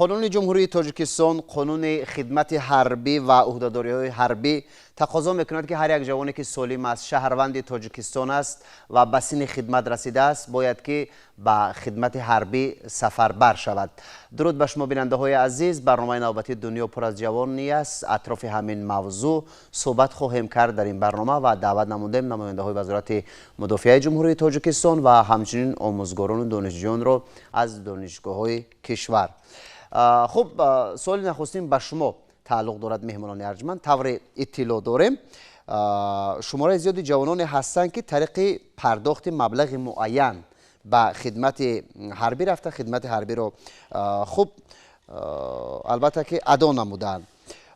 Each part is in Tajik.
Қонуни Ҷумҳурии Тоҷикистон, қонуни хидмати ҳарбӣ ва ӯҳдадориҳои ҳарбӣ тақозо мекунад, ки ҳар як ҷавоне, ки солим аст, шаҳрванди Тоҷикистон аст ва ба синни хидмат расидааст, бояд ки ба хидмати ҳарбӣ сафарбар шавад. Дуруд ба шумо, бинандаҳои азиз. Барномаи навбатии «Дунё пур аз ҷавон» аст. Атрофи ҳамин мавзӯъ суҳбат хоҳем кард дар ин барнома ва даъват намудем намояндаҳои Вазорати мудофиаи Ҷумҳурии Тоҷикистон ва ҳамчунин омӯзгорону донишҷӯёнро аз донишгоҳҳои кишвар. Хуб, суоли нахустин ба шумо тааллуқ дорад, меҳмонони арҷманд. Тавре иттилоъ дорем, шумораи зиёди ҷавононе ҳастанд, ки тариқи пардохти маблағи муайян ба хидмати ҳарбӣ рафта, хидмати ҳарбиро хуб, албатта, ки адо намуданд.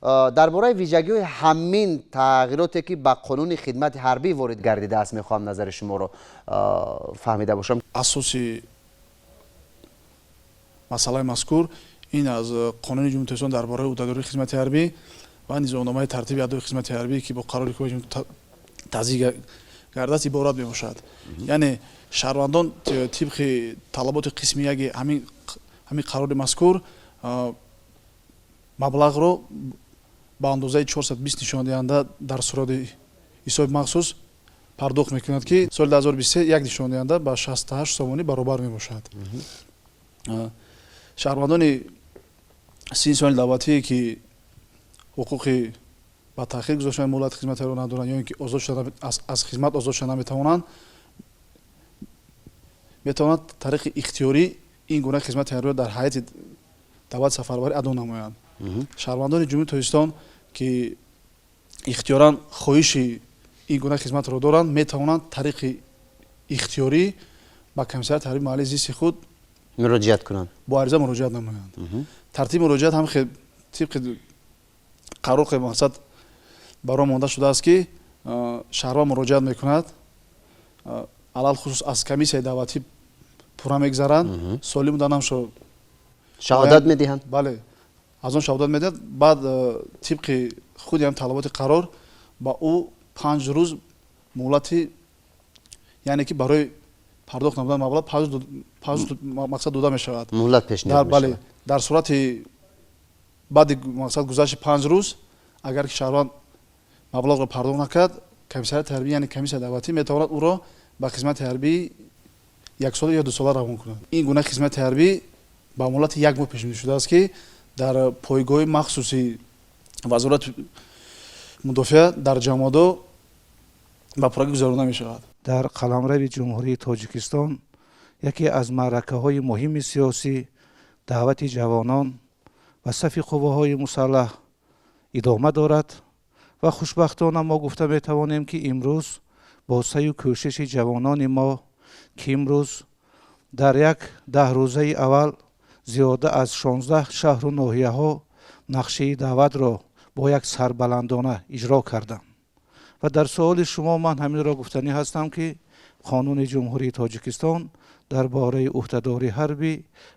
Дар бораи вижагиҳои ҳамин тағйироте, ки ба қонуни хидмати ҳарбӣ ворид гардидааст, мехоҳам назари шуморо фаҳмида бошам. Асоси масъалаи мазкур ин аз Қонуни Ҷумҳурии Тоҷикистон дар бораи ӯҳдадории хизмати ҳарбӣ ва Низомномаи тартиби адои хизмати ҳарбӣ, ки бо қарори Ҳукумати тасдиқ гардад, иборат мебошад. Яъне шаҳрвандон тибқи талаботи қисми яки ҳамин қарори мазкур маблағро ба андозаи 420 нишондиҳанда дар сурати ҳисоби махсус пардохт мекунад, ки соли 2023 як нишондиҳанда ба 68 сомонӣ баробар мебошад. Шаҳрвандони синни соли даъватие, ки ҳуқуқи ба таъхир гузоштани муҳлати хизматиро надоранд ё ин ки озод шуда аз хизмат озод шуда наметавонанд, метавонанд тариқи ихтиёрӣ ин гуна хизмати ҳарбиро дар ҳайати даъвати сафарбарӣ адо намоянд. Шаҳрвандони Ҷумҳурии Тоҷикистон, ки ихтиёран хоҳиши ин гуна хизматро доранд, метавонанд тариқи ихтиёрӣ ба комиссариати ҳарбии маҳаллии зисти худ муроҷиат кунанд. Бо ариза муроҷиат намоянд. Тартиби муроҷиат ҳам тибқи қарор мақсад баро монда шудааст, ки шаҳрванд муроҷиат мекунад, алалхусус аз комиссияи даъватӣ пурра мегзаранд, солим буданамшо шаҳодат медиҳанд. Бале, аз он шаҳодат медиҳад. Баъд тибқи худи ҳам талаботи қарор ба ӯ 5 рӯз муҳлати, яъне ки барои пардохт намудани маблағ 5 рӯз мақсад дода мешавад. Муҳлат пешниҳод. Бале, дар сурати баъди мақсад гузашти 5 рӯз, агар ки шаҳрванд маблағро пардохт накард, комиссариати ҳарбӣ, яъне комиссияи даъватӣ, метавонад ӯро ба хизмати ҳарбии яксола ё дусола равон кунад. Ин гуна хизмати ҳарбӣ ба муҳлати як моҳ пешбинӣ шудааст, ки дар пойгоҳи махсуси Вазорати мудофиа дар Ҷамодо ба пуррагӣ гузаронда мешавад. Дар қаламрави Ҷумҳурии Тоҷикистон яке аз маъракаҳои муҳими сиёсӣ, даъвати ҷавонон ба сафи қувваҳои мусаллаҳ, идома дорад ва хушбахтона мо гуфта метавонем, ки имрӯз бо саъю кӯшиши ҷавонони мо, ки имрӯз дар як 10 рӯзаи аввал зиёда аз 16 шаҳру ноҳияҳо нақшаи даъватро бо як сарбаландона иҷро карданд. Ва дар суоли шумо ман ҳаминро гуфтанӣ ҳастам, ки Қонуни Ҷумҳурии Тоҷикистон дар бораи ӯҳдадории ҳарбӣ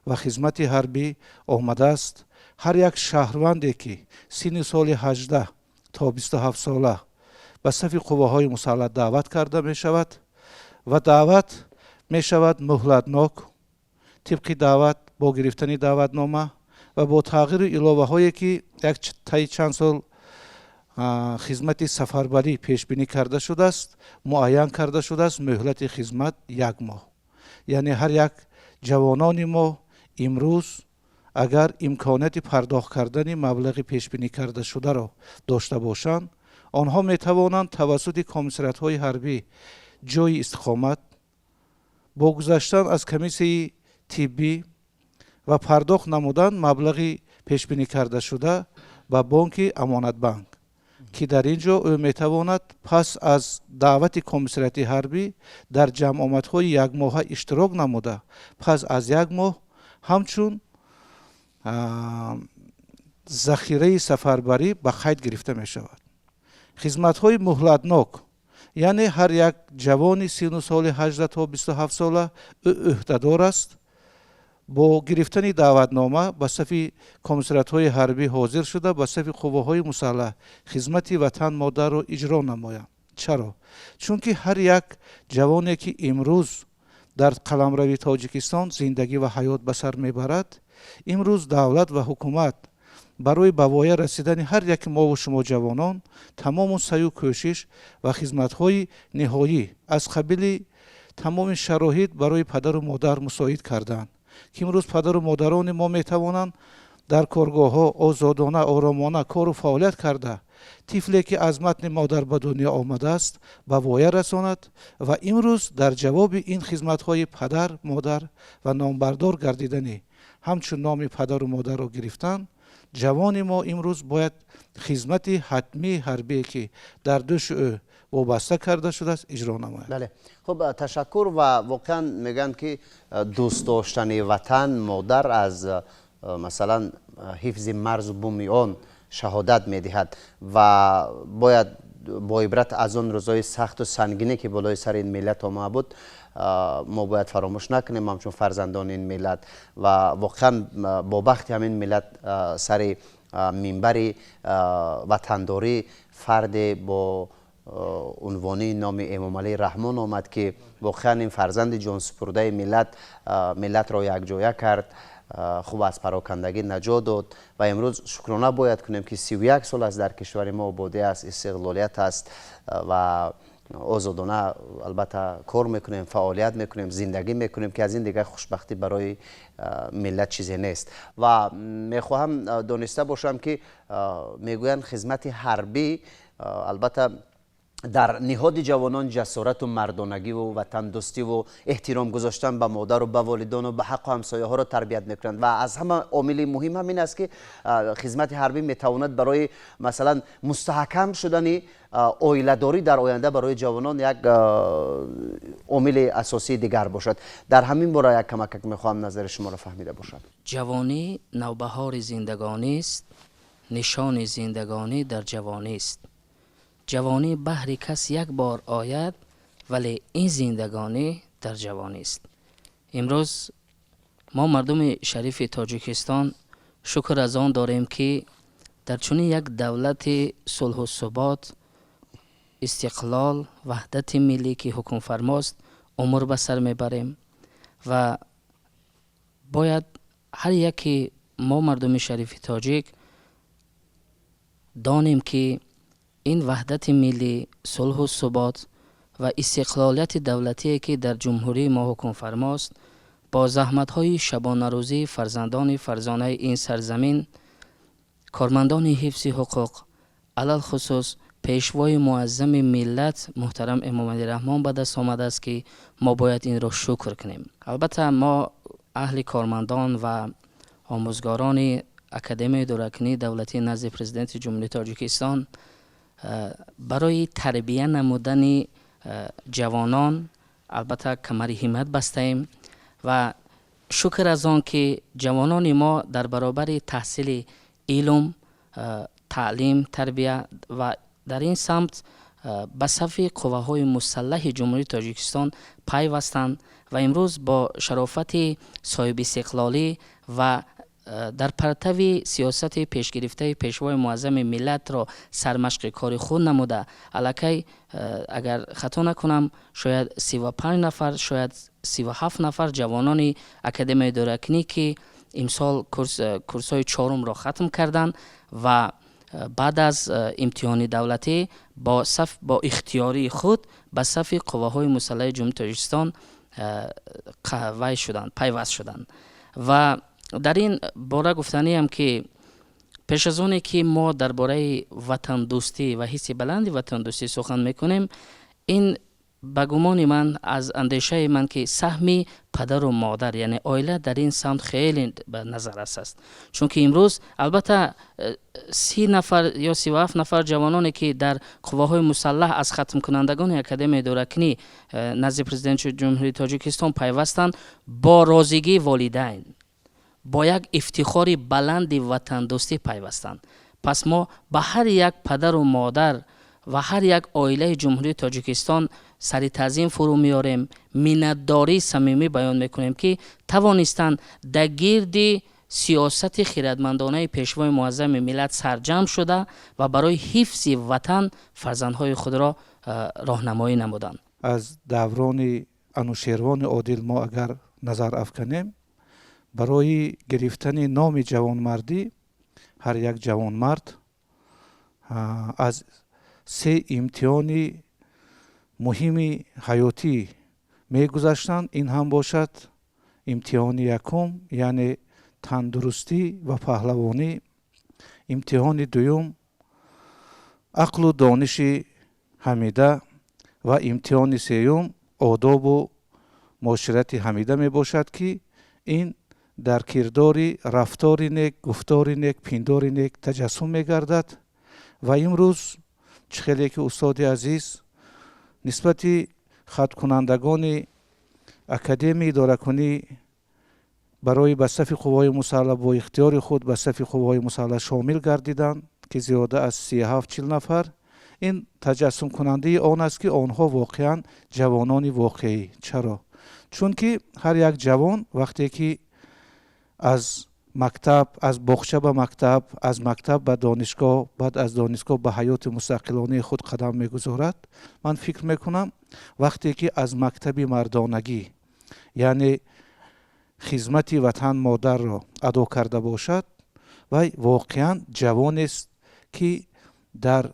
ва хизмати ҳарбӣ омадааст: ҳар як шаҳрванде, ки синни соли 18 то 27 сола, ба сафи қувваҳои мусаллаҳ даъват карда мешавад ва даъват мешавад муҳлатнок, тибқи даъват, бо гирифтани даъватнома ва бо тағйиру иловаҳое, ки як таи чанд сол хизмати сафарбарӣ пешбинӣ карда шудааст, муайян карда шудааст муҳлати хизмат як моҳ. Яъне ҳар як ҷавонони мо имрӯз агар имконияти пардохт кардани маблағи пешбинӣ карда шударо дошта бошанд, онҳо метавонанд тавассути комиссариатҳои ҳарбӣ ҷойи истиқомат бо гузаштан аз комиссияи тиббӣ ва пардохт намудан маблағи пешбинӣ карда шуда ба бонки Амонатбанк, ки дар ин ҷо ӯ метавонад пас аз даъвати комиссариати ҳарбӣ дар ҷамъомадҳои якмоҳа иштирок намуда, пас аз як моҳ ҳамчун захираи сафарбарӣ ба қайд гирифта мешавад. Хизматҳои муҳлатнок, яъне ҳар як ҷавони сину соли 18 то 27 сола ӯ ӯҳдадор аст бо гирифтани даъватнома ба сафи комиссариатҳои ҳарбӣ ҳозир шуда, ба сафи қувваҳои мусаллаҳ хизмати ватан модарро иҷро намояд. Чаро? Чунки ҳар як ҷавоне, ки имрӯз Дар қаламрави Тоҷикистон зиндагӣ ва ҳаёт ба сар мебарад. Имрӯз давлат ва ҳукумат барои ба воя расидани ҳар яки мову шумо ҷавонон тамому саъю кӯшиш ва хизматҳои ниҳоӣ аз қабили тамоми шароит барои падару модар мусоид карданд, ки имрӯз падару модарони мо метавонанд дар коргоҳҳо озодона, оромона кору фаъолият карда, тифле ки аз матни модар ба дунё омадааст, ба воя расонад. Ва имрӯз дар ҷавоби ин хизматҳои падар, модар ва номбардор гардидани ҳамчун номи падару модарро гирифтан, ҷавони мо имрӯз бояд хизмати ҳатмии ҳарбие, ки дар дӯши ӯ вобаста карда шудааст, иҷро намояд. Бале, хуб, ташаккур. Ва воқеан мегӯянд, ки дӯст доштани ватан модар аз, масалан, ҳифзи марзу буми он шаҳодат медиҳад. Ва бояд бо ибрат аз он рӯзҳои сахту сангине, ки болои сари ин миллат омада буд, мо бояд фаромӯш накунем ҳамчун фарзандони ин миллат. Ва воқеан бо бахти ҳамин миллат сари минбари ватандорӣ фарде бо унвони номи Эмомалӣ Раҳмон омад, ки воқеан ин фарзанди ҷонсупурдаи миллат миллатро якҷоя кард, хуб аз парокандагӣ наҷот дод. Ва имрӯз шукрона бояд кунем, ки 31 сол аст дар кишвари мо ободӣ аст, истиқлолият аст ва озодона, албатта, кор мекунем, фаъолият мекунем, зиндагӣ мекунем, ки аз ин дигар хушбахтӣ барои миллат чизе нест. Ва мехоҳам дониста бошам, ки мегӯянд, хизмати ҳарбӣ, албатта, дар ниҳоди ҷавонон ҷасорату мардонагиву ватандӯстиву эҳтиром гузоштан ба модару ба волидону ба ҳаққу ҳамсояҳоро тарбият мекунанд. Ва аз ҳама омили муҳим ҳамин аст, ки хизмати ҳарбӣ метавонад барои, масалан, мустаҳкам шудани оиладорӣ дар оянда барои ҷавонон як омили асосии дигар бошад. Дар ҳамин бора як камакак мехоҳам назари шуморо фаҳмида бошам. Ҷавонӣ навбаҳори зиндагонист, нишони зиндагонӣ дар ҷавонист. Ҷавонӣ баҳри кас як бор ояд, вале ин зиндагонӣ дар ҷавонист. Имрӯз мо, мардуми шарифи Тоҷикистон, шукр аз он дорем, ки дар чунин як давлати сулҳу субот, истиқлол, ваҳдати миллӣ, ки ҳукмфармост, умр ба сар мебарем. Ва бояд ҳар яке мо, мардуми шарифи тоҷик, донем, ки ин ваҳдати миллӣ, сулҳу субот ва истиқлолияти давлатие, ки дар ҷумҳурии мо ҳукмфармост, бо заҳматҳои шабонарӯзии фарзандони фарзонаи ин сарзамин, кормандони ҳифзи ҳуқуқ, алалхусус пешвои муаззами миллат муҳтарам Эмомалӣ Раҳмон ба даст омадааст, ки мо бояд инро шукр кунем. Албатта, мо, аҳли кормандон ва омӯзгорони Академияи идоракунии давлатии назди Президенти Ҷумҳурии Тоҷикистон, барои тарбия намудани ҷавонон, албатта, камари ҳиммат бастаем. Ва шукр аз он, ки ҷавонони мо дар баробари таҳсили илм, таълим, тарбия ва дар ин самт ба сафи қувваҳои мусаллаҳи Ҷумҳурии Тоҷикистон пайвастанд ва имрӯз бо шарофати соҳибистиқлолӣ ва дар партави сиёсати пешгирифтаи пешвои муаззами миллатро сармашқи кори худ намуда, аллакай, агар хато накунам, шояд 35 нафар, шояд 37 нафар ҷавонони Академияи идоракунӣ, ки имсол курсҳои чорумро хатм карданд ва баъд аз имтиҳони давлатӣ бо ихтиёрии худ ба сафи қувваҳои мусаллаҳи Ҷумҳурии Тоҷикистон вай шуданд, пайваст шуданд. Ва дар ин бора гуфтаниам, ки пеш аз оне ки мо дар бораи ватандӯстӣ ва ҳисси баланди ватандӯстӣ сухан мекунем, ин ба гумони ман, аз андешаи ман, ки саҳми падару модар, яъне оила, дар ин самт хеле ба назаррас аст. Чунки имрӯз, албатта, 30 нафар ё 37 нафар ҷавононе, ки дар қувваҳои мусаллаҳ аз хатмкунандагони Академияи идоракунӣ назди Президенти Ҷумҳурии Тоҷикистон пайвастанд, бо розигии волидайн, бо як ифтихори баланди ватандӯстӣ пайвастанд. Пас мо ба ҳар як падару модар ва ҳар як оилаи Ҷумҳурии Тоҷикистон сари таъзим фурӯ меорем, миннатдории самимӣ баён мекунем, ки тавонистанд дар гирди сиёсати хиратмандонаи пешвои муаззами миллат сарҷамъ шуда ва барои ҳифзи ватан фарзандҳои худро роҳнамоӣ намуданд. Аз даврони Анушервони Одил мо агар назар афканем, барои гирифтани номи ҷавонмардӣ ҳар як ҷавонмард аз се имтиҳони муҳими ҳаётӣ мегузаштанд. Ин ҳам бошад имтиҳони якум, яъне тандурустӣ ва паҳлавонӣ, имтиҳони дуюм ақлу дониши ҳамида ва имтиҳони сеюм одобу муоширати ҳамида мебошад, ки ин дар кирдори рафтори нек, гуфтори нек, пиндори нек таҷассум мегардад. Ва имрӯз чӣ хеле ки устоди азиз нисбати хатмкунандагони Академияи идоракунӣ барои ба сафи қувваҳои мусаллаҳ бо ихтиёри худ ба сафи қувваҳои мусаллаҳ шомил гардиданд, ки зиёда аз 37-40 нафар, ин таҷассумкунандаи он аст, ки онҳо воқеан ҷавонони воқеӣ. Чаро? Чунки ҳар як ҷавон вақте ки аз мактаб, аз боғча ба мактаб, аз мактаб ба донишгоҳ, баъд аз донишгоҳ ба ҳаёти мустақилонаи худ қадам мегузорад, ман фикр мекунам, вақте ки аз мактаби мардонагӣ, яъне хизмати ватан модарро адо карда бошад, вай воқеан ҷавонест, ки дар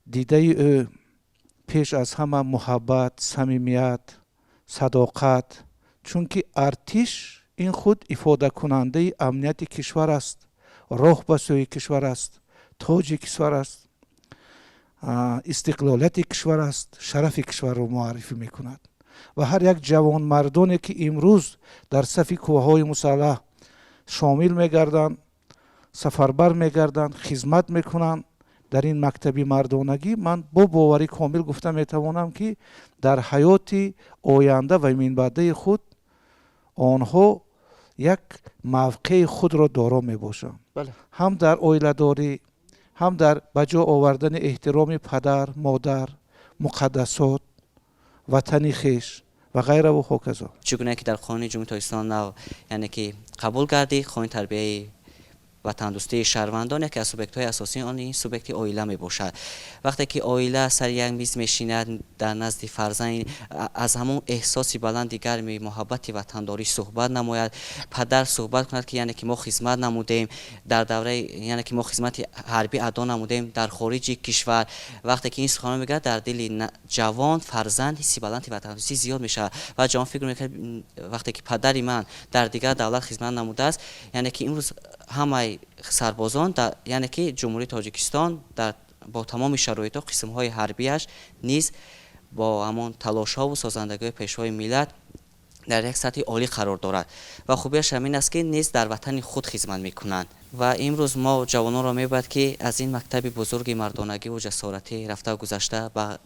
дидаи ӯ пеш аз ҳама муҳаббат, самимият, садоқат, чунки артиш ин худ ифодакунандаи амнияти кишвар аст, роҳ ба сӯи кишвар аст, тоҷи кишвар аст, истиқлолияти кишвар аст, шарафи кишварро муаррифӣ мекунад. Ва ҳар як ҷавонмардоне, ки имрӯз дар сафи қувваҳои мусаллаҳ шомил мегарданд, сафарбар мегарданд, хизмат мекунанд дар ин мактаби мардонагӣ, ман бо боварӣ комил гуфта метавонам, ки дар ҳаёти оянда ва минбаъдаи худ онҳо як мавқеи худро доро мебошанд, ҳам дар оиладорӣ, ҳам дар ба ҷо овардани эҳтироми падар, модар, муқаддасот, ватани хеш ва ғайраву ҳоказо. Чӣ гуна ки дар Қонуни Ҷумҳурии Тоҷикистон нав, яъне ки қабул гардид, Қонуни тарбияи ватандӯстии шаҳрвандон, яке аз субъектҳои асосии он ин субъекти оила мебошад. Вақте ки оила сари як миз мешинад, дар назди фарзанд аз ҳамон эҳсоси баланди гарми муҳаббати ватандорӣ суҳбат намояд, падар суҳбат кунад, ки яъне ки мо хизмат намудем дар давраи, яъне ки мо хизмати ҳарбӣ адо намудем дар хориҷи кишвар. Вақте ки ин суханон мегӯяд, дар дили ҷавон фарзанд ҳисси баланди ватандӯстӣ зиёд мешавад ва ҷавон фикр мекунад: вақте ки падари ман дар дигар давлат хизмат намудааст, яъне ки имрӯз ҳамаи сарбозон, яъне ки Ҷумҳурии Тоҷикистон дар бо тамоми шароитҳо, қисмҳои ҳарбиаш низ бо ҳамон талошҳову созандагиҳои Пешвои миллат дар як сатҳи олӣ қарор дорад ва хубияш ҳамин аст, ки низ дар ватани худ хизмат мекунанд. Ва имрӯз мо ҷавононро мебояд, ки аз ин мактаби бузурги мардонагиву ҷасоратӣ рафта гузашта, ба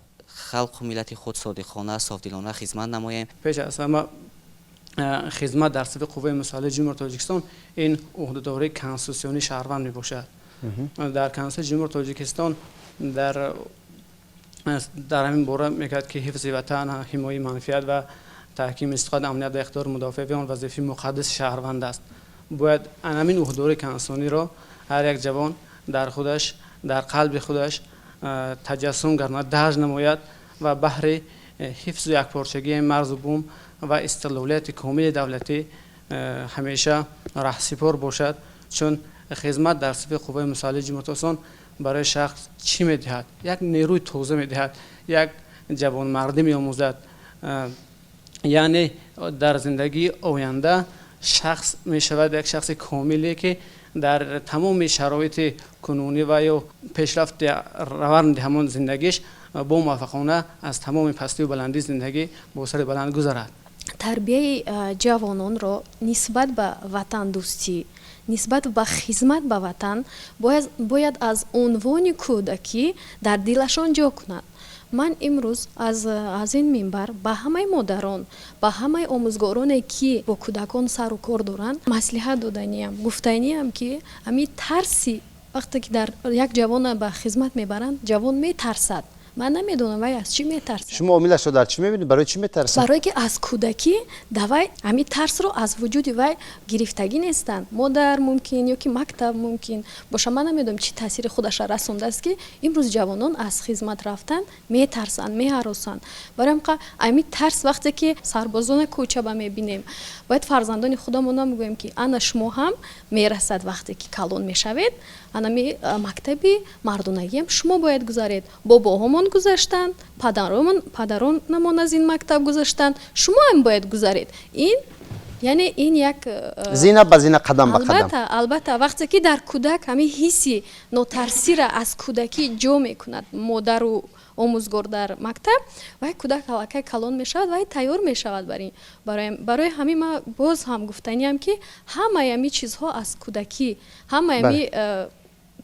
халқу миллати худ содиқона, софдилона хизмат намоем. Пеш аз ҳама, хизмат дар сафи қувваи мусаллаҳи Ҷумҳурии Тоҷикистон ин ӯҳдадории конститутсионии шаҳрванд мебошад. Дар Конститутсияи Ҷумҳурии Тоҷикистон дар ҳамин бора мегӯяд, ки ҳифзи ватан, ҳимояи манфиат ва таҳкими истиқлол, амният ва иқтидори мудофиаи он вазифаи муқаддаси шаҳрванд аст. Бояд ҳамин ӯҳдадории конститутсиониро ҳар як ҷавон дар худаш, дар қалби худаш таҷассум гардонад, дарҷ намояд ва баҳри ҳифзу якпорчагии марзу бум ва истиқлолияти комили давлатӣ ҳамеша раҳсипор бошад. Чун хизмат дар сафи қувваи мусаллаҳи Ҷумҳурии Тоҷикистон барои шахс чӣ медиҳад? Як нерӯи тоза медиҳад, як ҷавонмардӣ меомӯзад, яъне дар зиндагии оянда шахс мешавад як шахси комиле, ки дар тамоми шароити кунунӣ ва ё пешрафти раванди ҳамон зиндагиш бо муваффақона аз тамоми пастию баландии зиндагӣ бо сари баланд гузарад. Тарбияи ҷавононро нисбат ба ватандӯстӣ, нисбат ба хизмат ба ватан бояд аз унвони кӯдакӣ дар дилашон ҷо кунад. Ман имрӯз аз ин минбар ба ҳамаи модарон, ба ҳамаи омӯзгороне, ки бо кӯдакон сару кор доранд, маслиҳат доданиям, гуфтаниям, ки ҳамин тарси вақте ки дар як ҷавона ба хизмат мебаранд, ҷавон метарсад. Ман намедонам, вай аз чӣ метарсад. Шумо омилашро дар чӣ мебинед? Барои чӣ метарсад? Барое ки аз кӯдакӣ да вай ҳамин тарсро аз вуҷуди вай гирифтагӣ нестанд. Модар мумкин ё ки мактаб мумкин боша, ман намедонам, чӣ таъсири худаша расондааст, ки имрӯз ҷавонон аз хизмат рафтан метарсанд, меҳаросанд. Барои ҳамқа ҳамин тарс, вақте ки сарбозона кӯчаба мебинем, бояд фарзандони худамонам бигӯем, ки ана шумо ҳам мерасад вақте ки калон мешавед, анами мактаби мардонагиам шумо бояд гузаред. Бобоҳомон гузаштанд, падаронамон аз ин мактаб гузаштанд, шумо ҳам бояд гузаред. Ин яъне ин як Зина ба зина, қадам ба қадам. Албатта, албатта. Вақте ки дар кӯдак ҳамин ҳисси нотарсира аз кӯдакӣ ҷо мекунад модару омӯзгор дар мактаб, вай кӯдак аллакай калон мешавад, вай тайёр мешавад. Барои ҳамин ман боз ҳам гуфтаниям, ки ҳамаи ҳамин чизҳо аз кӯдакӣ, ҳамаи ҳамин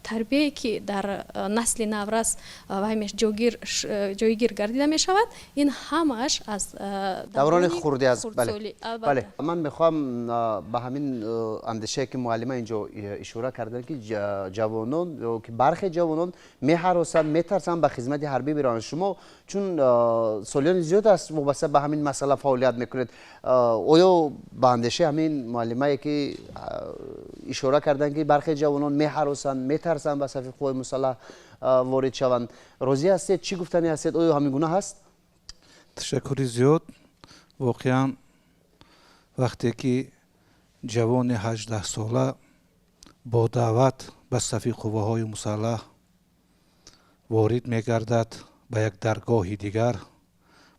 тарбие, ки дар насли наврас вай ҷойгир гардида мешавад, ин ҳамааш аз даврони хурдӣ аст. Бале, ман мехоҳам ба ҳамин андешае, ки муаллима инҷо ишора карданд, ки ҷавонон ё ки бархе ҷавонон меҳаросанд, метарсанд ба хизмати ҳарбӣ бираванд. Шумо чун солиёни зиёд аст вобаста ба ҳамин масъала фаъолият мекунед, оё ба андешаи ҳамин муаллимае, ки ишора карданд, ки бархе ҷавонон меҳаросанд, метарсанд ба сафи қувваи мусаллаҳ ворид шаванд, розӣ ҳастед? Чӣ гуфтанӣ ҳастед? Оё ҳамин гуна ҳаст? Ташаккури зиёд. Воқеан, вақте ки ҷавони 18-сола бо даъват ба сафи қувваҳои мусаллаҳ ворид мегардад, ба як даргоҳи дигар,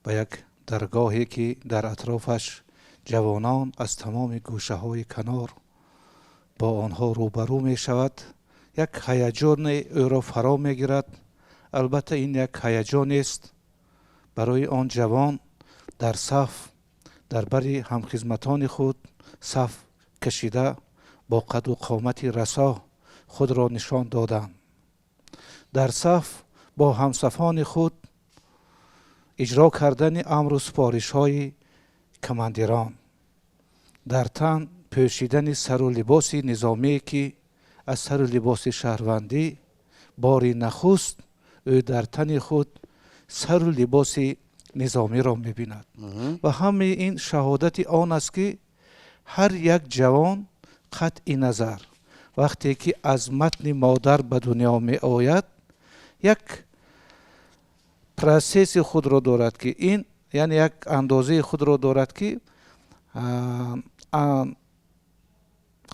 ба як даргоҳе, ки дар атрофаш ҷавонон аз тамоми гӯшаҳои канор бо онҳо рӯбарӯ мешавад, як ҳаяҷоне ӯро фаро мегирад. Албатта, ин як ҳаяҷонест барои он ҷавон дар саф, дар бари ҳамхизматони худ саф кашида, бо қаду қомати расо худро нишон додан, дар саф бо ҳамсафони худ иҷро кардани амру супоришҳои командирон, дар тан пӯшидани сару либоси низомие, ки аз сару либоси шаҳрвандӣ бори нахуст ӯ дар тани худ сару либоси низомиро мебинад. Ва ҳамаи ин шаҳодати он аст, ки ҳар як ҷавон, қатъи назар вақте ки аз матни модар ба дунё меояд, як процесси худро дорад, ки ин яъне як андозаи худро дорад, ки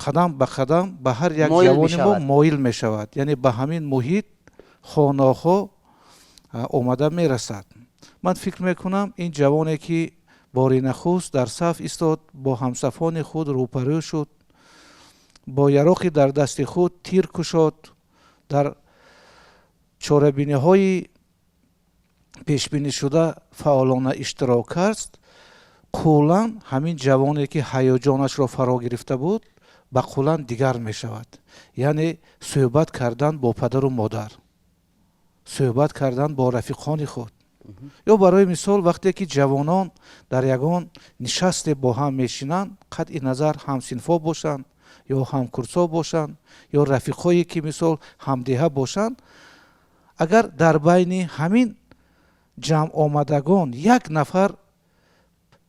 қадам ба қадам ба ҳар як ҷавони мо моил мешавад, яъне ба ҳамин муҳит хонохо омада мерасад. Ман фикр мекунам, ин ҷавоне, ки бори нахуст дар саф истод, бо ҳамсафони худ рӯпарӯ шуд, бо яроқи дар дасти худ тир кушод, дар чорабиниҳои пешбинишуда фаъолона иштирок кард, қулан ҳамин ҷавоне, ки ҳаяҷонашро фаро гирифта буд, ба қулан дигар мешавад. Яъне суҳбат кардан бо падару модар, суҳбат кардан бо рафиқони худ, ё барои мисол, вақте ки ҷавонон дар ягон нишасте бо ҳам мешинанд, қатъи назар ҳамсинфо бошанд ё ҳамкурсо бошанд, ё рафиқҳое, ки мисол ҳамдеҳа бошанд, агар дар байни ҳамин ҷамъ омадагон як нафар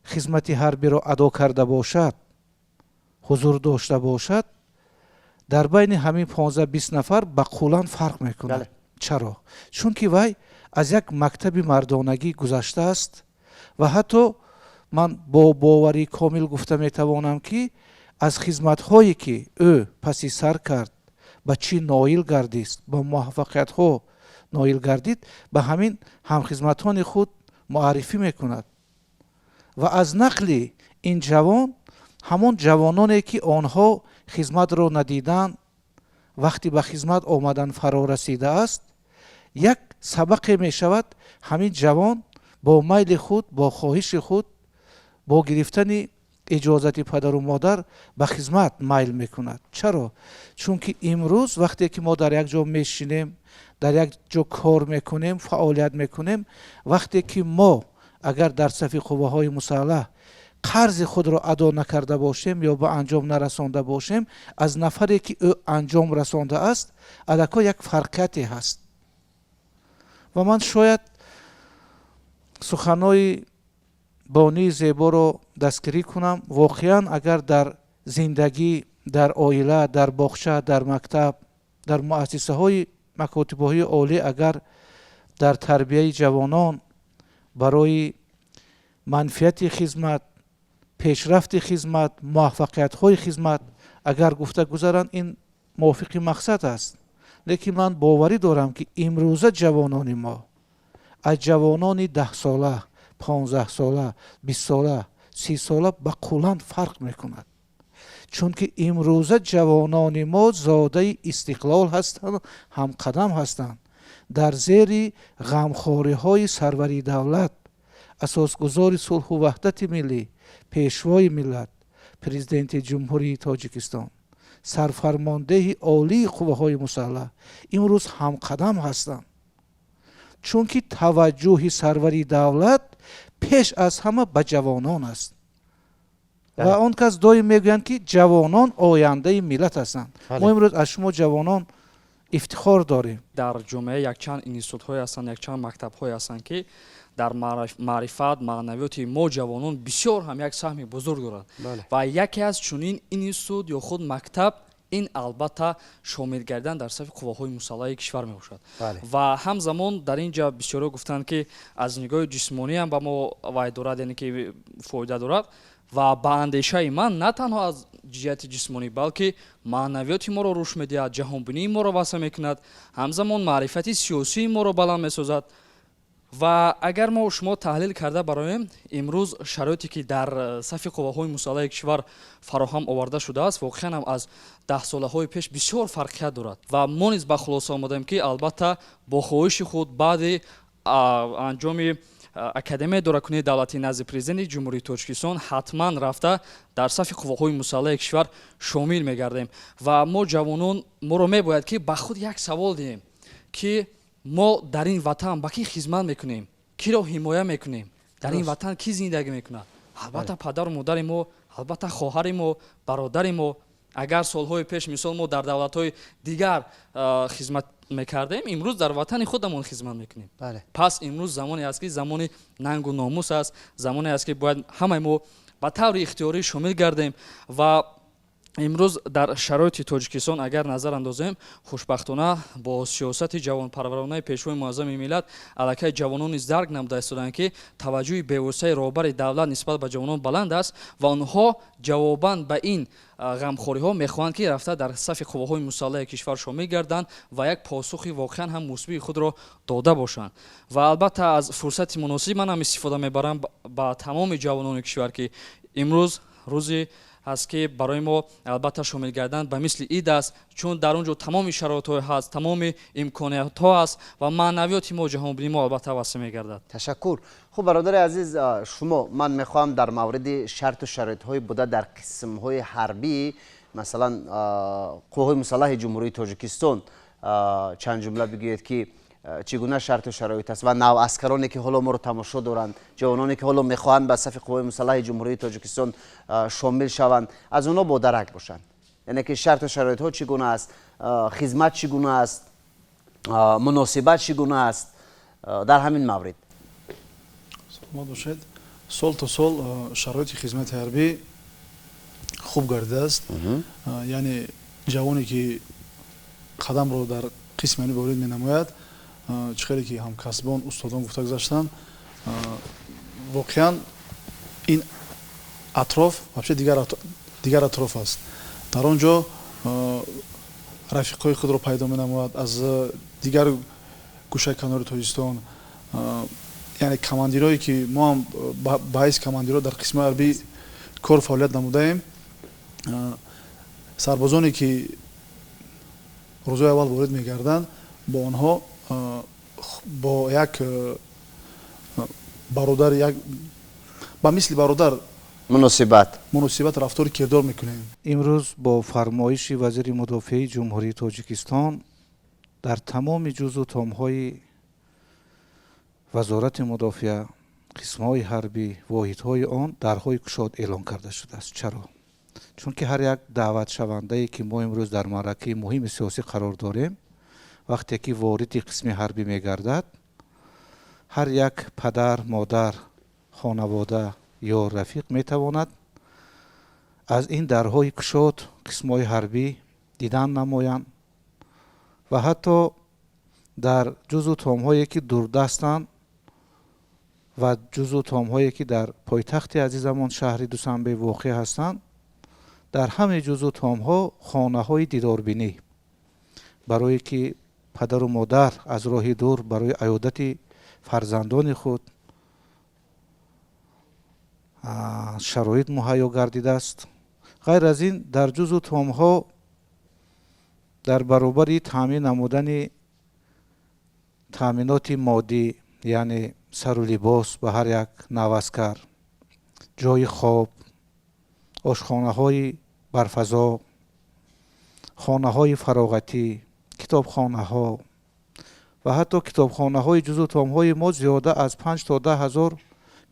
хизмати ҳарбиро адо карда бошад, ҳузур дошта бошад, дар байни ҳамин 15-20 нафар ба қулан фарқ мекунад. Чаро? Чунки вай аз як мактаби мардонагӣ гузаштааст. Ва ҳатто ман бо боварии комил гуфта метавонам, ки аз хизматҳое, ки ӯ паси сар кард, ба чӣ ноил гардид, ба муваффақиятҳо ноил гардид, ба ҳамин ҳамхизматони худ муаррифӣ мекунад. Ва аз нақли ин ҷавон ҳамон ҷавононе, ки онҳо хизматро надиданд, вақти ба хизмат омадан фаро расидааст, як сабақе мешавад. Ҳамин ҷавон бо майли худ, бо хоҳиши худ, бо гирифтани иҷозати падару модар ба хизмат майл мекунад. Чаро? Чунки имрӯз, вақте ки мо дар як ҷо мешинем, дар як ҷо кор мекунем, фаъолият мекунем, вақте ки мо агар дар сафи қувваҳои мусаллаҳ қарзи худро адо накарда бошем ё ба анҷом нарасонда бошем, аз нафаре, ки ӯ анҷом расондааст, аллакай як фарқияте ҳаст. Ва ман шояд Суханои бонии зеборо дастгирӣ кунам. Воқеан, агар дар зиндагӣ, дар оила, дар боғча, дар мактаб, дар муассисаҳои макотибоҳии олӣ, агар дар тарбияи ҷавонон барои манфиати хизмат, пешрафти хизмат, муваффақиятҳои хизмат агар гуфта гузаранд, ин мувофиқи мақсад аст. Лекин ман боварӣ дорам, ки имрӯза ҷавонони мо аз ҷавонони 10сола, 15сола, 20сола, 30сола ба куллан фарқ мекунад, чунки имрӯза ҷавонони мо зодаи истиқлол ҳастанд, ҳамқадам ҳастанд, дар зери ғамхориҳои сарвари давлат, асосгузори сулҳу ваҳдати миллӣ, пешвои миллат, Президенти Ҷумҳурии Тоҷикистон, сарфармондеҳи олии қувваҳои мусаллаҳ имрӯз ҳамқадам ҳастанд, чунки таваҷҷӯҳи сарвари давлат пеш аз ҳама ба ҷавонон аст ва он кас доим мегӯянд, ки ҷавонон ояндаи миллат ҳастанд. Мо имрӯз аз шумо, ҷавонон, ифтихор дорем. Дар ҷомеа якчанд институтҳое ҳастанд, якчанд мактабҳое ҳастанд, ки дар маърифат, маънавиёти мо ҷавонон бисёр ҳам як саҳми бузург дорад. Ва яке аз чунин институт ё худ мактаб ин албатта шомил гардан дар сафи қувваҳои мусаллаҳи кишвар мебошад. Ва ҳамзамон дар ин ҷа бисёриҳо гуфтанд, ки аз нигоҳи ҷисмонӣ ҳам ба мо вай дорад, яъне ки фоида дорад. Ва ба андешаи ман, на танҳо аз ҷиҳати ҷисмонӣ, балки маънавиёти моро рушд медиҳад, ҷаҳонбинии моро васеъ мекунад, ҳамзамон маърифати сиёсии моро баланд месозад. Ва агар мо шумо таҳлил карда бароем, имрӯз шароите, ки дар сафи қувваҳои мусаллаҳи кишвар фароҳам оварда шудааст, воқеан ҳам аз даҳсолаҳои пеш бисёр фарқият дорад. Ва мо низ ба хулоса омадем, ки албатта бо хоҳиши худ баъди анҷоми Академияи идоракунии давлатии назди Президенти Ҷумҳурии Тоҷикистон ҳатман рафта дар сафи қувваҳои мусаллаҳи кишвар шомил мегардем. Ва мо ҷавонон, моро мебояд, ки ба худ як савол диҳем, ки мо дар ин ватан ба кӣ хизмат мекунем, киро ҳимоя мекунем, дар ин ватан кӣ зиндагӣ мекунад? Албатта, падару модари мо, албатта, хоҳари мо, бародари мо. Агар солҳои пеш, мисол, мо дар давлатҳои дигар хизмат мекардем, имрӯз дар ватани худамон хизмат мекунем. Пас имрӯз замоне аст, ки замони нангу номус аст, замоне аст, ки бояд ҳамаи мо ба таври ихтиёрӣ шомил гардем. Ва имрӯз дар шароити Тоҷикистон агар назар андозем, хушбахтона бо сиёсати ҷавонпарваронаи Пешвои муаззами миллат аллакай ҷавонон низ дарк намуда истоданд, ки таваҷҷӯҳи бевоситаи роҳбари давлат нисбат ба ҷавонон баланд аст ва онҳо ҷавобан ба ин ғамхориҳо мехоҳанд, ки рафта дар сафи қувваҳои мусаллаҳи кишвар шомил гарданд ва як посухи воқеан ҳам мусбии худро дода бошанд. Ва албатта, аз фурсати муносиб ман ҳам истифода мебарам, ба тамоми ҷавонони кишвар, ки имрӯз рӯзи ҳаст, ки барои мо албатта шомил гардан ба мисли ид аст, чун дар он ҷо тамоми шароитҳо ҳаст, тамоми имкониятҳо ҳаст ва маънавиёти мо, ҷаҳонбинии мо албатта васеъ мегардад. Ташаккур. Хуб, бародари азиз, шумо, ман мехоҳам дар мавриди шарту шароитҳои буда дар қисмҳои ҳарбӣ, масалан, қувваҳои мусаллаҳи Ҷумҳурии Тоҷикистон, чанд ҷумла бигӯед, ки чӣ гуна шарту шароит аст ва наваскароне, ки ҳоло моро тамошо доранд, ҷавононе, ки ҳоло мехоҳанд ба сафи қувваҳои мусаллаҳи Ҷумҳурии Тоҷикистон шомил шаванд, аз онҳо бодарак бошанд, яъне ки шарту шароитҳо чӣ гуна аст, хизмат чӣ гуна аст, муносибат чӣ гуна аст дар ҳамин маврид? Саломат бошед. Сол то сол шароити хизмати ҳарбӣ хуб гардидааст. Яъне ҷавоне, ки қадамро дар қисми ҳарбӣ ворид менамояд, чӣ хеле ки ҳамкасбон, устодон гуфта гузаштанд, воқеан ин атроф вообще дигар атроф аст. Дар он ҷо рафиқҳои худро пайдо менамояд аз дигар гӯшаи канори Тоҷикистон. Яъне командирое, ки мо ҳам ба ҳайси командирҳо дар қисмҳои ҳарбӣ кор фаъолият намудаем, сарбозоне, ки рӯзҳои аввал ворид мегарданд, бо онҳо бо як бародар, як ба мисли бародар муносибат. Муносибат, рафтору кирдор мекунем. Имрӯз бо фармоиши вазири мудофиаи Ҷумҳурии Тоҷикистон дар тамоми ҷузъу томҳои Вазорати мудофиа, қисмҳои ҳарбӣ, воҳидҳои он дарҳои кушод эълон карда шудааст. Чаро? Чунки ҳар як даъватшавандае, ки мо имрӯз дар маъракаи муҳими сиёсӣ қарор дорем, вақте ки вориди қисми ҳарбӣ мегардад. Ҳар як падар, модар, хонавода ё рафиқ метавонад аз ин дарҳои кушод қисмҳои ҳарбӣ дидан намоянд ва ҳатто дар ҷузъу томҳое, ки дурдастанд, ва ҷузъу томҳое, ки дар пойтахти азизамон, шаҳри Душанбе, воқеъ ҳастанд, дар ҳамаи ҷузъу томҳо хонаҳои дидорбинӣ, барое ки падару модар аз роҳи дур барои аёдати фарзандони худ шароит муҳайё гардидааст. Ғайр аз ин, дар ҷузъу томҳо дар баробари таъмин намудани таъминоти моддӣ, яъне сару либос ба ҳар як наваскар, ҷойи хоб, ошхонаҳои барфазо, хонаҳои фароғатӣ, китобхонаҳо ва ҳатто китобхонаҳои ҷузъу томҳои мо зиёда аз 5 то 10 ҳазор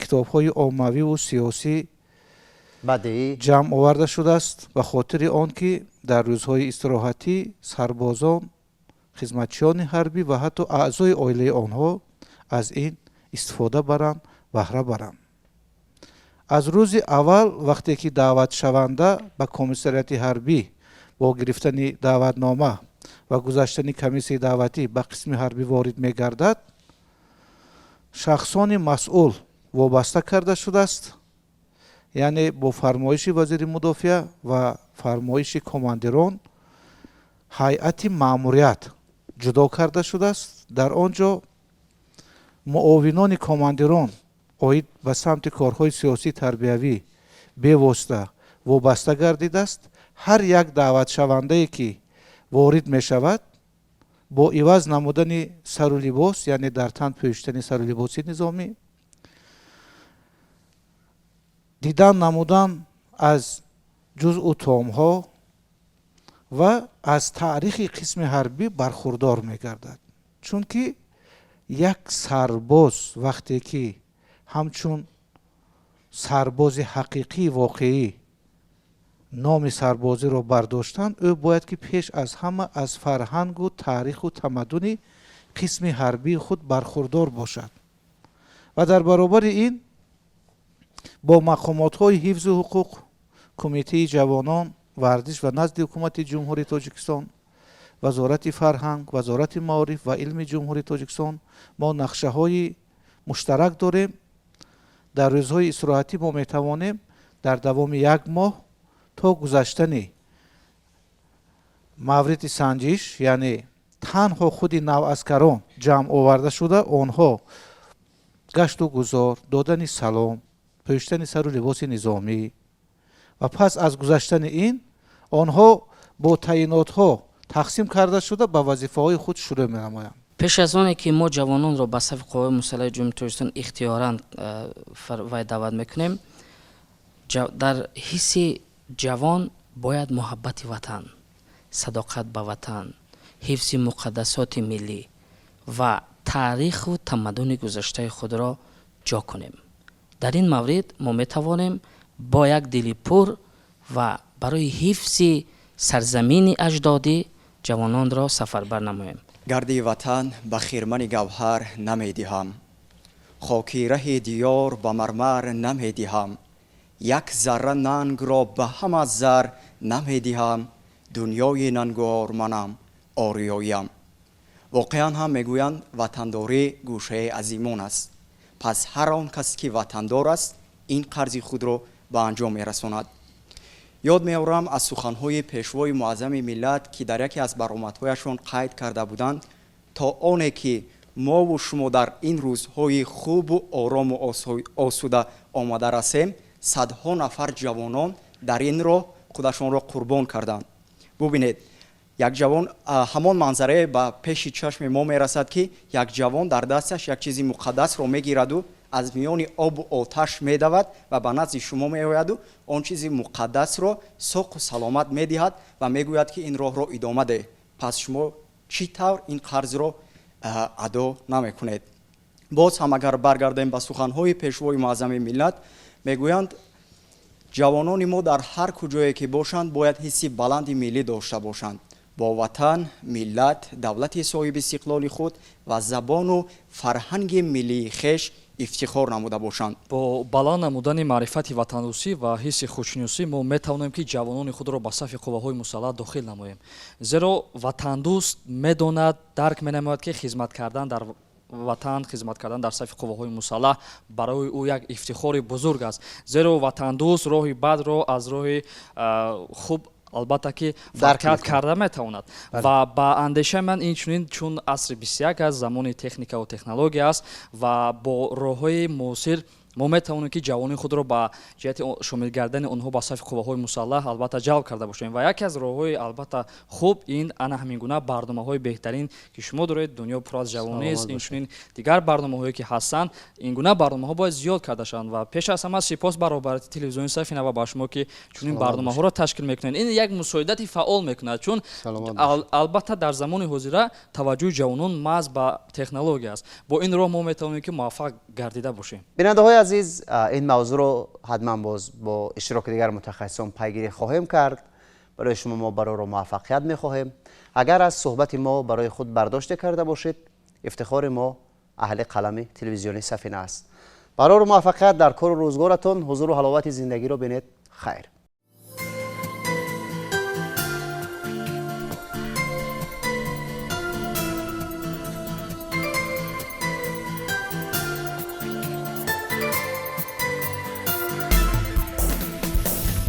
китобҳои оммавиву сиёсӣ бадеӣ ҷамъ оварда шудааст, ба хотири он ки дар рӯзҳои истироҳатӣ сарбозон, хизматчиёни ҳарбӣ ва ҳатто аъзои оилаи онҳо аз ин истифода баранд, баҳра баранд. Аз рӯзи аввал, вақте ки даъватшаванда ба комиссариати ҳарбӣ бо гирифтани даъватнома ва гузаштани комиссияи даъватӣ ба қисми ҳарбӣ ворид мегардад, шахсони масъул вобаста карда шудааст, яъне бо фармоиши вазири мудофиа ва фармоиши командирон ҳайати маъмурият ҷудо карда шудааст. Дар он ҷо муовинони командирон оид ба самти корҳои сиёсӣ, тарбиявӣ бевосита вобаста гардидааст. Ҳар як даъватшавандае, ки ворид мешавад, бо иваз намудани сару либос, яъне дар тан пӯшидани сару либоси низомӣ, дидан намудан аз ҷузъу томҳо ва аз таърихи қисми ҳарбӣ бархурдор мегардад. Чунки як сарбоз, вақте ки ҳамчун сарбози ҳақиқии воқеӣ номи сарбозиро бардоштан, ӯ бояд ки пеш аз ҳама аз фарҳангу таъриху тамаддуни қисми ҳарбии худ бархурдор бошад. Ва дар баробари ин бо мақомотҳои ҳифзу ҳуқуқ, Кумитаи ҷавонон, варзиш ва назди Ҳукумати Ҷумҳурии Тоҷикистон, Вазорати фарҳанг, Вазорати маориф ва илми Ҷумҳурии Тоҷикистон мо нақшаҳои муштарак дорем. Дар рӯзҳои истироҳатӣ мо метавонем дар давоми як моҳ то гузаштани мавриди санҷиш, яъне танҳо худи наваскарон ҷамъ оварда шуда, онҳо гашту гузор, додани салом, пӯшидани сару либоси низомӣ ва пас аз гузаштани ин онҳо бо таъинотҳо тақсим карда шуда, ба вазифаҳои худ шурӯъ менамоянд. Пеш аз оне ки мо ҷавононро ба сафи қувваҳои мусаллаҳи Ҷумҳурии Тоҷикистон ихтиёран вай даъват мекунем, дар ҳисси ҷавон бояд муҳаббати ватан, садоқат ба ватан, ҳифзи муқаддасоти миллӣ ва таъриху тамаддуни гузаштаи худро ҷо кунем. Дар ин маврид мо метавонем бо як дили пур ва барои ҳифзи сарзамини аҷдодӣ ҷавононро сафарбар намоем. Гарди ватан ба хирмани гавҳар намедиҳам, хоки раҳи диёр ба мармар намедиҳам, як зарра нангро ба ҳама зар намедиҳам, дунёи нангуор манам, ориёиям. Воқеан ҳам, мегӯянд, ватандорӣ гӯшаи аз имон аст. Пас ҳар он кас, ки ватандор аст, ин қарзи худро ба анҷом мерасонад. Ёд меорам аз суханҳои Пешвои Муаззами миллат, ки дар яке аз баромадҳояшон қайд карда буданд: то оне ки мову шумо дар ин рӯзҳои хубу орому осуда омада расем, садҳо нафар ҷавонон дар ин роҳ худашонро қурбон карданд. Бубинед, як ҷавон, ҳамон манзарае ба пеши чашми мо мерасад, ки як ҷавон дар дасташ як чизи муқаддасро мегираду аз миёни обу оташ медавад ва ба назди шумо меояду он чизи муқаддасро соқу саломат медиҳад ва мегӯяд, ки ин роҳро идома деҳ. Пас шумо чӣ тавр ин қарзро адо намекунед? Боз ҳам агар баргардем ба суханҳои Пешвои Муаззами миллат, мегӯянд, ҷавонони мо дар ҳар куҷое ки бошанд, бояд ҳисси баланди миллӣ дошта бошанд. Бо ватан, миллат, давлати соҳиби истиқлоли худ ва забону фарҳанги миллии хеш ифтихор намуда бошанд. Бо баланд намудани маърифати ватандӯстӣ ва ҳисси худшиносӣ мо метавонем, ки ҷавонони худро ба сафи қувваҳои мусаллаҳ дохил намоем, зеро ватандӯст медонад, дарк менамояд, ки хизмат кардан дар ватан, хизмат кардан дар сафи қувваҳои мусаллаҳ барои ӯ як ифтихори бузург аст, зеро ватандӯст роҳи бадро аз роҳи хуб албатта ки фарқият карда метавонад. Ва ба андешаи ман, инчунин, чун асри 21 аст, замони техникаву технология аст ва бо роҳҳои муосир мо метавонем, ки ҷавонони худро ба ҷиҳати шомил гардани онҳо ба сафи қувваҳои мусаллаҳ албатта ҷалб карда бошем. Ва яке аз роҳҳои албатта хуб ин ана ҳамин гуна барномаҳои беҳтарин, ки шумо доред, «Дунё пур аз ҷавонист», инчунин дигар барномаҳое, ки ҳастанд, ин гуна барномаҳо бояд зиёд карда шаванд. Ва пеш аз ҳама сипос баробарати телевизиони «Сафина» ва ба шумо, ки чунин барномаҳоро ташкил мекунед. Ин як мусоидати фаъол мекунад, чун албатта дар замони ҳозира таваҷҷӯҳи ҷавонон маҳз ба технология аст. Бо ин роҳ мо метавонем, ки муваффақ гардида бошем. Бинандаҳои азиз, ин мавзӯъро ҳатман боз бо иштироки дигар мутахассисон пайгирӣ хоҳем кард. Барои шумо мо барору муваффақият мехоҳем. Агар аз суҳбати мо барои худ бардоште карда бошед, ифтихори мо, аҳли қалами телевизиони «Сафина» аст. Барору муваффақият дар кору рӯзгоратон, ҳузуру ҳаловати зиндагиро бинед. Хайр.